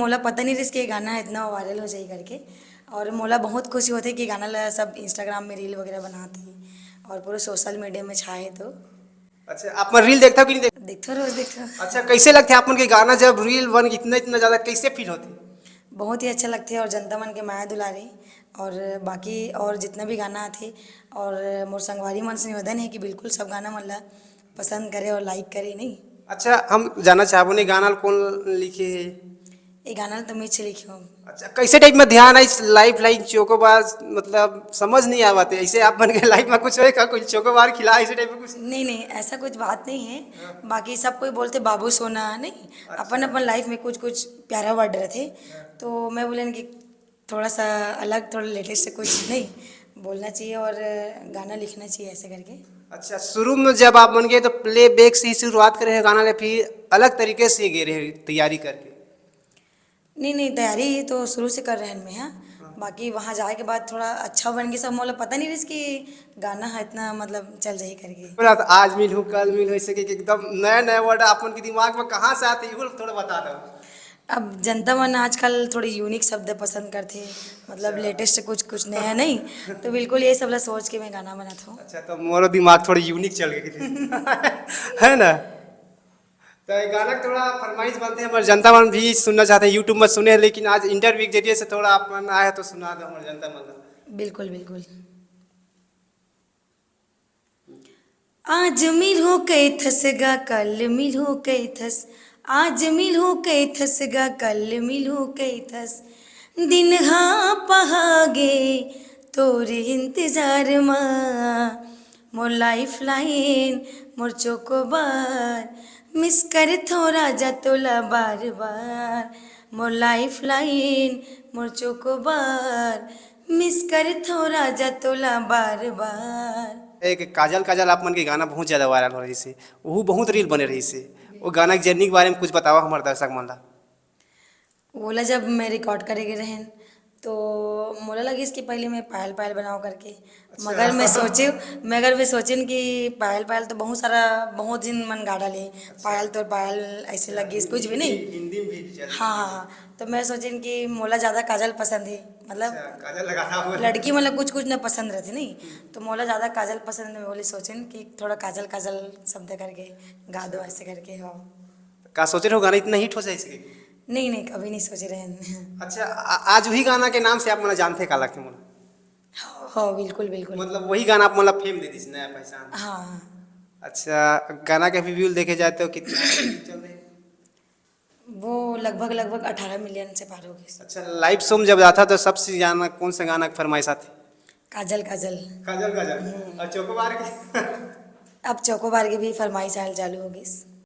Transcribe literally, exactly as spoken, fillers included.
मोला पता नहीं रहिस कि ये गाना इतना वायरल हो जाही करके, और मोला बहुत खुशी होथे कि गाना ला सब Instagram में रील वगैरह बनात हे और पूरे सोशल मीडिया में छाए हे। तो अच्छा, आप मन रील देखथव कि नहीं देख? देखथव, रोज देखथव। अच्छा, कैसे लगथे आप मन के गाना जब रील बन इतना, इतना ज्यादा, कैसे फील होथे? बहुत ही अच्छा लगथे और जनता मन के माया दुलार हे, और बाकी और जितना भी गाना आथे, और मोर संगवारी मन से निवेदन हे कि बिल्कुल सब गाना मन ला पसंद करे और लाइक करे, नहीं? अच्छा, हम जानना चाहबो, ये गाना ल कौन लिखे हे? ये गाना ल तो मैं लिखे हूँ। अच्छा, कैसे टाइप में ध्यान है इस लाइफ लाइन चोकोबार, मतलब समझ नहीं आवत हे, ऐसे आप मन के लाइफ में कुछ होय का, कोई चोकोबार खिला, ऐसे टाइप में कुछ? नहीं, नहीं, ऐसा कुछ बात नहीं है। हाँ। बाकी सब कोई बोलथे बाबू सोना, नहीं? अच्छा। अपन अपन लाइफ में कुछ कुछ प्यारा वर्ड रहथे। हाँ। तो मैं बोलेन कि थोड़ा सा अलग, थोड़ा लेटेस्ट कुछ, नहीं, बोलना चाहिए और गाना लिखना चाहिए, ऐसे करके। अच्छा, शुरू में जब आप मन के तो प्लेबैक से ही शुरुआत करे हे गाना ले, फिर अलग तरीके से गे रहे तैयारी करके? नहीं, नहीं, तैयारी तो शुरू से कर रहे हैं मैं, हाँ। हाँ। बाकी वहाँ जाए के बाद थोड़ा अच्छा बन के सब, मोला पता नहीं रहिस कि गाना है इतना, मतलब, चल जाही करके। बोला तो आज मिलहूँ, कल मिलहूँ, ऐसे कि एकदम नया नया वर्ड आप मन के दिमाग में कहाँ से आथे, इहो थोड़ा बता दो। अब जनता मन आजकल थोड़े यूनिक शब्द पसंद करथे, मतलब अच्छा। लेटेस्ट कुछ, कुछ नया, नहीं? तो बिल्कुल ये सब ला सोच के मैं गाना बनात हूँ। अच्छा, तो मोरो दिमाग थोड़ा यूनिक चल गए है ना? तो ये गाना के थोड़ा फरमाइश बनथे, हमर जनता मन भी सुनना चाहथे, YouTube में सुने, लेकिन आज इंटरव्यू के जरिए से थोड़ा आप मन आए तो सुना दो हमर जनता मन ला। बिल्कुल, बिल्कुल। आज मिलहूँ कहिथस गा, कल मिलहूँ कहिथस, आज मिलहूँ कहिथस गा, कल मिलहूँ कहिथस, दिन हा पहागे तोरे इंतजार मा। मोर लाइफ लाइन, मोर चोकोबार, मिस करथों राजा तोला बार बार। मोर लाइफ लाइन, मोर चोकोबार, मिस करथों राजा तोला बार बार। एक काजल काजल आप मन के गाना बहुत ज्यादा वायरल हो रहिस हे, ओहू बहुत रील बने रहिस हे। वो गाना के जर्नी के बारे में कुछ बतावा हमर दर्शक मन ला। ओला जब मैं रिकॉर्ड करे गे रहेन, तो मोला लगिस कि पहले मैं पायल पायल बनाओ करके। अच्छा। मगर मैं सोचे, मगर मैं सोचेन कि पायल पायल तो बहुत सारा, बहुत झिन मन गा डाले, अच्छा। पायल तो पायल ऐसे लगिस, कुछ भी नहीं। हिंदी में भी चल। हाँ, हाँ, हाँ। तो मैं सोचेन कि मोला ज्यादा काजल पसंद हे, मतलब अच्छा, काजल लगाना हो। लड़की मन ला कुछ कुछ ना पसंद रहथे, नहीं? हम्म। तो मोला ज्यादा काजल पसंद हे, मैं बोले सोचेन कि थोड़ा काजल काजल शब्द करके गा दो, ऐसे करके हो। का सोचे रहो गाना इतना हिट हो जाए इसके? नहीं, नहीं, कभी नहीं सोचे रहेन। अच्छा, आ-, आज वही गाना के नाम से आप मन जानथे का लगथे मोला? हाँ, हाँ, बिल्कुल, बिल्कुल। मतलब वही गाना आप मन ला फेम दे दिस, नया पहचान। हाँ, हाँ। अच्छा, गाना के भी व्यूज देखे जाए तो कितना चल रहे? वो लगभग, लगभग अठारह मिलियन से पार हो गए। अच्छा, लाइव शो में जब जाथा तो सबसे ज्यादा कौन सा गाना के फरमाइश आथे? काजल काजल। काजल काजल। हम्म। और चोकोबार के? अब चोकोबार के भी फरमाइश आयल चालू हो गइस।